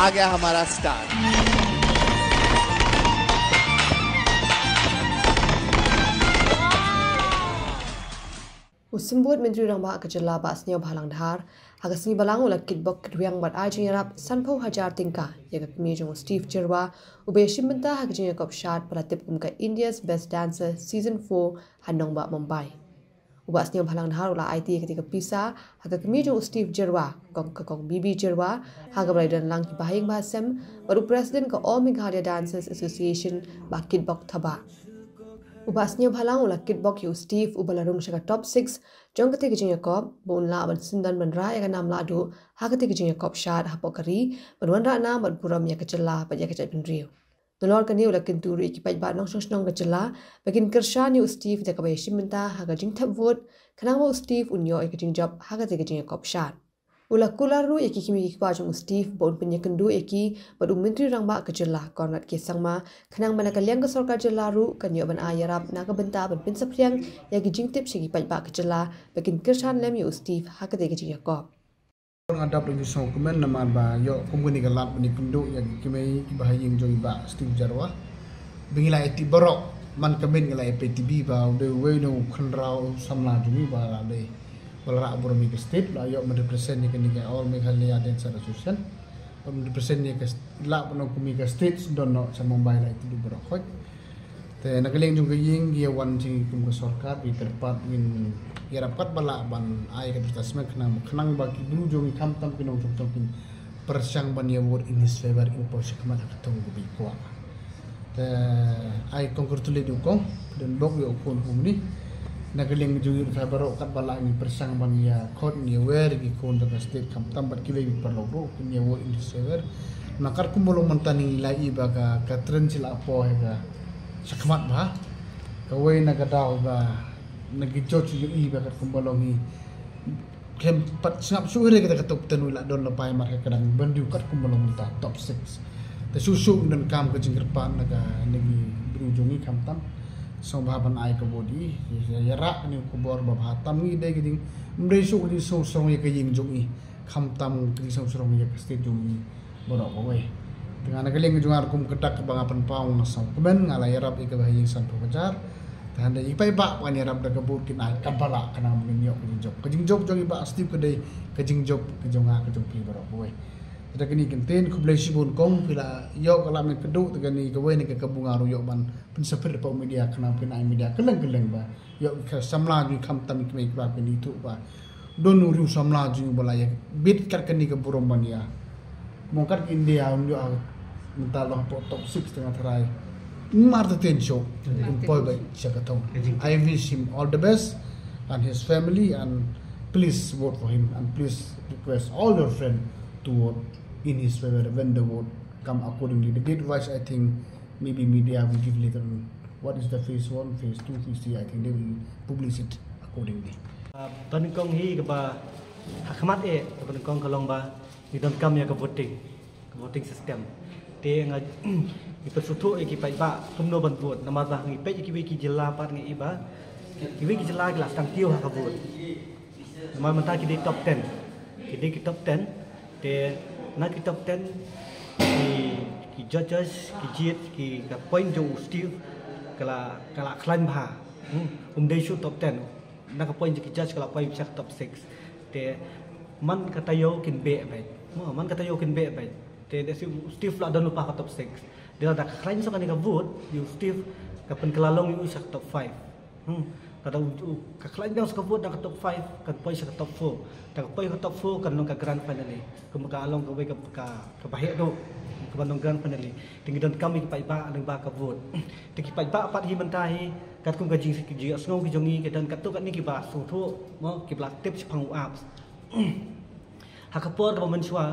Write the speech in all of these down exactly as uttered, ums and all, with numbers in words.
आ गया हमारा स्टार। U Symbud Myntri Rangbah ka Jylla Bah Sniawbhalang Dhar, ha ka sngi Balang u la kitbok kitrwiang bad ai jingïarap sanphew hajar tyngka ïa ka kmie jong u Steve Jyrwa, uba ïashim bynta ha ka jingïakop shad ba la tip kum ka India's Best Dancer Season four ha nongbah Mumbai. U Bah Sniawbhalang Dhar u la aiti ïa kata ka pisa ha ka kmie jong u Steve Jyrwa, kong ka kong Bibi Jyrwa, ha kaba la don lang ki bahaïing bahasem bad u President ka All Meghalaya Dancers Association, Bah Kitbok Thabah. U Bah Sniawbhalang u la kitbok ïa u Steve uba la rung sha ka top six jong kata ka jingïakop, ba un lah ban syndon ban rah ïa ka nam lahduh ha kata ka jingïakop shad hapoh ka ri, ban wanrah nam bad burom ïa ka jylla bad ïa ka jaitbynriew. Nalor kane u la kyntu ruh ïa ki paidbah nongshong shnong ka jylla ba kin kyrshan ïa u Steve da kaba ïashim bynta ha ka jingthep vote, khnang ba u Steve un ïoh ïa ka jingjop ha kata ka jingïakop shad. U la kular ruh ïa ki kmie ki kpa jong u Steve ba un pynïakynduh ïa ki bad u Myntri Rangbah ka Jylla Conrad K Sangma, khnang ba na ka liang ka sorkar jylla ruh kan ïoh ban ai ïarap na ka bynta ban pynsaphriang ïa ki jingtip sha ki paidbah ka jylla ba kin kyrshan lem ïa u Steve ha kata ka jingïakop. Nga dap da ki sngewkmen namar ba ïoh kum kane ka lad ban ïakynduh ïa ki kmie ki bahaïing jong i Bah Steve Jyrwa. Ba ngi la ïatip baroh, man ka miet ngi la ïa peit T V ba u dei uwei na u khynraw samla jong ngi ba la dei ba la rah burom ïa ka state, la ïoh ban represent ïa kane ka All Meghalaya Dancer Association. Ban represent ïa ka st-, lah ban ong kum ïa ka state syndon noh sha Mumbai, la ïatip baroh khoit. Te na ka liang jong ka ïing ngi ïa wan jingïakhun kum ka sorkar, ngi kyrpad ngin ïarap katba lah ban ai ka advertisement khnang, khnang ba ki briew jong ngi khamtam ki nongshong shnong kin pyrshang ban ïa vote in his favor, in poi shakhmat ha ka thong kaba i kwah. Te I congratulate u kong, pdiang bok ïa u khun kumne. Na ka liang jong ngi ruh baroh katba lah ngin pyrshang ban ïa khot, ngin ïa wer ïa ki khun jong ka state khamtam bad kiwei ki paralok ruh kin ïa vote in his favor. Na katkum ba long mynta ngi la i ba ka, ka trend shi la poi ha ka shakhmat bha. Kawei na ka daw ba na ki judge ïohi ba katkum ba long hi khlem pat sngap shuh hi re kata ka top ten, u la don la pai mar ka kdang ban dei katkum ba long mynta top six. Te shuh shuh ngi donkam ka jingkyrpad na ka, na ki briew jong ngi khamtam. Sngewbha ban ai ka vote ïa, ïa, ïa rah kane ka khubor ba bha tam, ngi dei ka jing, ym dei shuh ka jingsngewsarong ïa ka ïing jong ngi, khamtam ka jingsngewsarong ïa ka state jong ngi baroh kawei. Te nga na ka liang jong nga ruh kum ka dak kaba nga pynpaw nga sngewkmen, nga la ïarap ïa ka bahaïing sanphew hajar. Te hynrei i paidbah ba ngan ïarap da ka vote kin ai katba lah khnang ba ngin ïoh ka jingjop. Ka jingjop jong i Bah Steve ka dei ka jingjop ka jong nga, ka jong phi baroh kawei. Te da kane ka ktien, khublei shibun kong, phi la ïoh ka lad ban ïakynduh, te kane kawei na ka kabu nga ruh ïoh ban pynsaphriang hapoh media khnang phin ai media kylleng kylleng ba ïoh ka samla jong ngi khamtam i kmie i kpa kin ithuh ba don u riew samla jong ngi ba la ïa bit kat kane ka burom ban ïa. Mo kat ka India un ïoh mynta long hapoh top six, te nga tharai mar te ten shuh un poi beit sha ka thong. I wish him all the best and his family, and please vote for him and please request all your friend to vote in his favor when the vote come accordingly. The date wise, I think maybe media will give later on. What is the phase one, phase two, phase three? I think they will publish it accordingly. Ah, ba nyngkong hi kaba ha khmat eh, kaba nyngkong ka long ba ngi donkam ïa ka voting, ka voting system. Te nga ngi pynsngewthuh ïa ki paidbah kumno ban vote, namar ba ngi peit ïa kiwei ki jylla pat ngi i ba kiwei ki jylla ki la sdang kiew ha ka vote. Namar mynta ki dei top ten. Ki dei ki top ten. Te na ki top ten, ki, ki judges, ki jied, ki, ka point jong u Steve ka la, ka la khlaiñ bha. Hmm. Um dei shuh top ten. Na ka point jong ki judge ka la poi sha ka top six. Te man ka taïew kin beh beit. Mo, man ka taïew kin beh beit. Te da u Steve la don lypa ha ka top six. Te lada ka khlaiñ shuh kane ka vote, u Steve ka pynkylla long ïa u sha ka top five. Hmm. Lada u, u, ka khlaiñ dang sha ka vote na ka top five, kan poi sha ka top four. Da ka poi ka top four kan long ka grand finale. Kumba ka long kawei ka, ka, kaba heh duh. Kaba long grand finale. Te ngi donkam ïa ki paidbah lyngba ka vote. Te ki paidbah pat hi mynta hi, katkum ka jing, ka jingsngew ki jong ngi, ki don katto katne kiba sngewthuh, mo, kiba la tip shaphang u apps. Ha ka por kaba mynshuwa,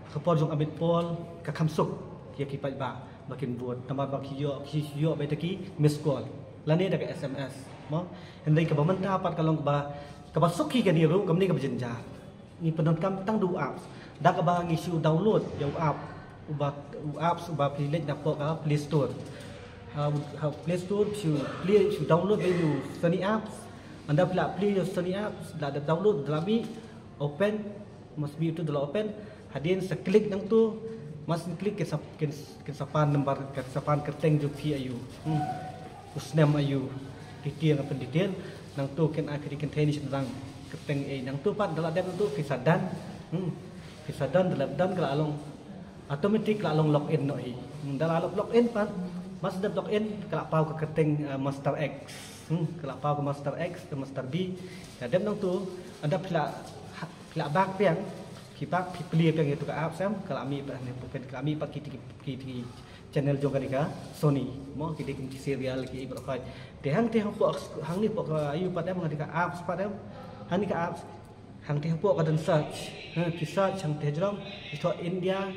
ha ka por jong Amit Paul, ka kham suk ïa ki paidbah ba kin vote, namar ba ki ïoh, ki ïoh beit da ki miss call lane da ka S M S, mo. Hynrei kaba mynta pat ka long kaba, kaba suk hi kane ruh, kam dei kaba jynjar. Ngi pyndonkam tang da u apps. Da kaba ngi shu download ïa u app, uba, u apps uba phi leit napoh ka Play Store. Ha, ha Play Store shu play, shu download ïa u Sony apps. Ynda phi la play ïa u Sony apps, da, da download, da la mih, open, must be uto da la open. Hadien sa click nangto, Mas klik kin sa, kin, kin sa pan number, kin sa pan kyrteng jong phi aïu. Hmm. U snem aïu. Detail, nga pyndetail. Nangtu kin ai phi, kin thei ne shynrang kyrteng ei. Nangtu pat da la dep nangtu phi sa done. Hmm. Phi sa done, da la done ka la long automatic, ka la long log in noh hi. Hmm. Da la log, log in pat, mas dep log in, ka la paw ka kyrteng, eh, Master X. Hmm. Ka la paw ka Master X, eh, Master B. Da dep nangtu, ynda phi la, ha, phi la back biang, phi back, phi plie biang ïa tu ka apps em, ka la mih pat hangne, ka la mih pat ki, ki, ki, ki channel jong kane ka Sony. Mo, ki dei ki serial ki, i baroh khoit. Te hangte hapoh, hangne hapoh ka, aïu pat em, kane ka apps pat em. Hangne ka apps. Hangte hapoh ka don search. Ha, phi search hangte hajrong, phi thoh India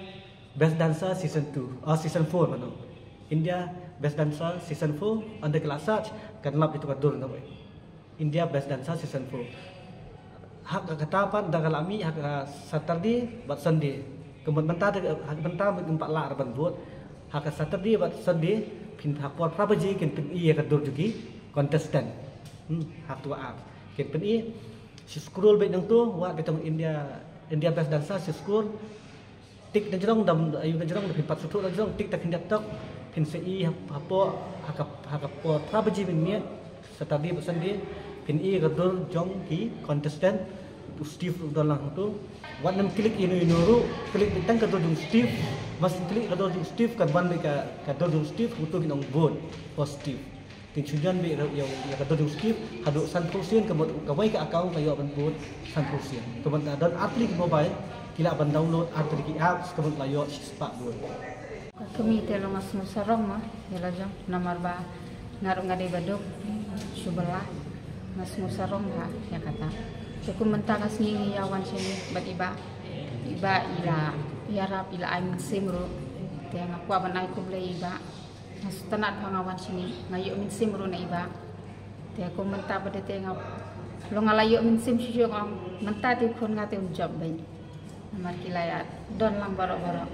Best Dancer Season two, ah, Season four, pano. India Best Dancer Season four, ynda ka la search, kan lap ïa tu ka dur, nga ba India Best Dancer Season four. Ha ka, kata pat da ka la mih ha ka Saturday bad Sunday. Ka mut mynta te, ha ka mynta mynta pat lah ban vote. Ha ka Saturday bad Sunday, phin, ha por phra baje kin pyni ïa ka dur jong ki contestant. Hmm, ha tu app. Kin pyni, shu scroll beit nangtu, wad beit tang India, India Best Dancer, shu scroll. Tik na jrong, dam, aïu na jrong, phin pat shu thoh na jrong, tik ta khyndiat tok, phin sa i ha, hapoh, ha ka, ha ka por phra baje mynmiet, Saturday bad Sunday, phin i ka dur jong ki contestant, u Steve ruh u don lang hangtu. Wat nym klik ïano ïano ruh, klik beit tang ka dur jong u Steve, mas klik ka dur jong u Steve, kan wan beit ka, ka dur jong u Steve, hangtu kin ong vote for Steve. Kin shu jan beit ïa, ïa ka dur jong u Steve, haduh sanphew sien, ka mut kawei ka account ka ïoh ban vote sanphew sien. Ka mut ka don artylli ki mobile, ki lah ban download artylli ki apps, ka mut la ïoh shispah vote. Ka kmie te long nga sngew sarong mo, ïa la jong, namar ba nga ruh nga dei ba duk, shu bylla, nga sngew sarong ha, ïa kata. Te kum mynta ka sngi ngi ïa wan shane bad i bah, i bah i la ïarap, i la ai mynsiem ruh. Te nga kwah ban ai khublei i bah. Nga sngewtynnat ba nga wan shane, nga ïoh mynsiem ruh na i bah. Te kum mynta pat te nga, long nga la ïoh mynsiem shuh shuh, nga ong mynta te u khun nga te un jop beit. Namar ki la ïa don lang baroh baroh.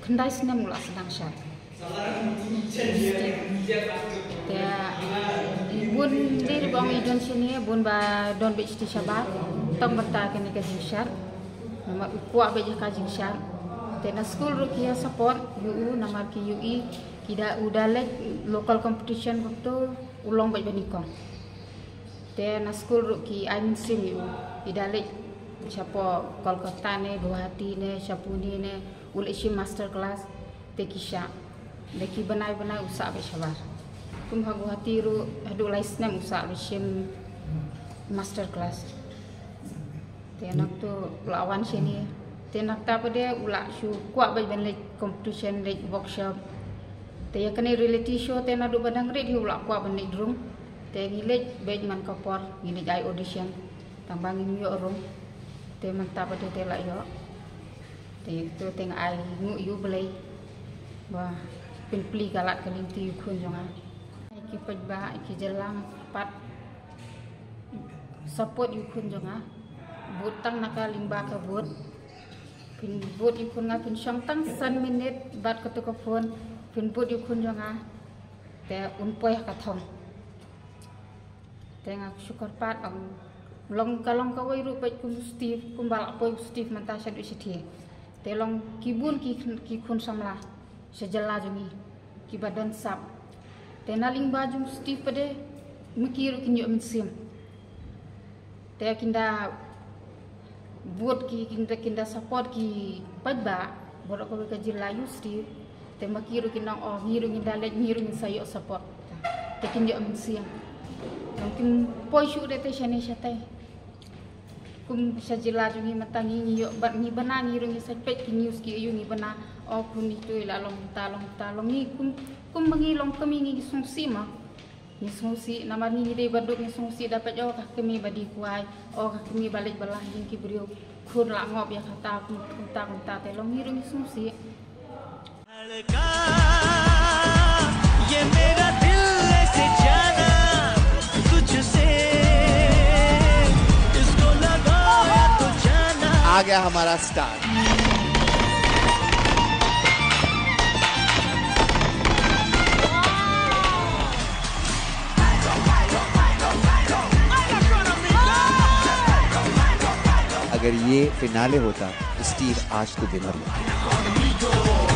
Khyndai snem u la sdang shad. Te i bun dei ruh ba ong i don shane, bun ba don beit shatei shabar. Tang mynta kane ka jingshad. Namar u kwah beit ïa ka jingshad. Te na skul ruh ki ïa support ïa u, namar ki ïohi, ki da, u da leit local competition, kumto u long beit ba nyngkong. Te na skul ruh ki ai mynsiem ïa u, ki da leit shapoh Kolkata ne, Guwahati ne, sha Pune ne, u leit shim master class, te ki shah. Da ki bnai bnai u sah beit shabar. Kum ha Guwahati ruh haduh lai snem u sah beit shim master class. Te nangtu u la wan shane. Te nangta pat de u la shu kwah beit ban leit competition, leit workshop. Te ïa kane reality show te naduh ba dang rit hi u la kwah ban leit rung. Te ngi leit beit man ka por, ngi leit ai audition. Tang ba ngim ïoh rung. Te mynta pat de te la ïoh. Te to te nga ai nguh ïa U Blei ba pynplie ka lad ka lynti ïa u khun jong nga. Ai ki paidbah, ai ki jylla pat support ïa u khun jong nga. Bud tang na ka lyngba ka bud. Phin bud ïa u khun nga, phin shong tang san minit bad kato ka phone. Phin bud ïa u khun jong nga. Te un poi ha ka thong. Te nga shu kyrpad, ong long ka long kawei ruh peit kum u Steve, kumba la poi u Steve mynta shaduh shathie. Te long ki bun ki, ki khun samla sha jylla jong ngi kiba don sap. Te na lyngba jong u Steve pat de ma ki ruh kin ïoh mynsiem. Te kin da vote ki, kin da, kin da support ki paidbah baroh kawei ka jylla ïa u Steve. Te ma ki ruh kin ong, oh, ngi ruh ngin da leit, ngi ruh ngin sa ïoh support. Te kin ïoh mynsiem. Long kim poi shuh de te shane shatai. Kum sha jylla jong ngi mynta ngi, ngi ïoh bad ngi bna, ngi ruh ngi sa peit ki news ki ïoh ngi bna. Oh, kum itu i la long mynta, long mynta, long ngi kum, kum ma ngi long kmie ngi, ngi sngewsih ma. Ngi sngewsih, namar ngi, ngi dei ba duk ngi sngewsih da peit, oh, ka kmie ba dih kwai, oh, ka kmie ba leit ba lah ïing ki briew. Khun la ngop ïa kata, kumta, kumta, te long ngi ruh ngi sngewsih. धड़का, ये मेरा दिल ऐसे जाना, तुझसे इसको लगाया तो जाना। आ गया हमारा स्टार। अगर ये फिनाले होता तो स्टीव आज तो विनर होता।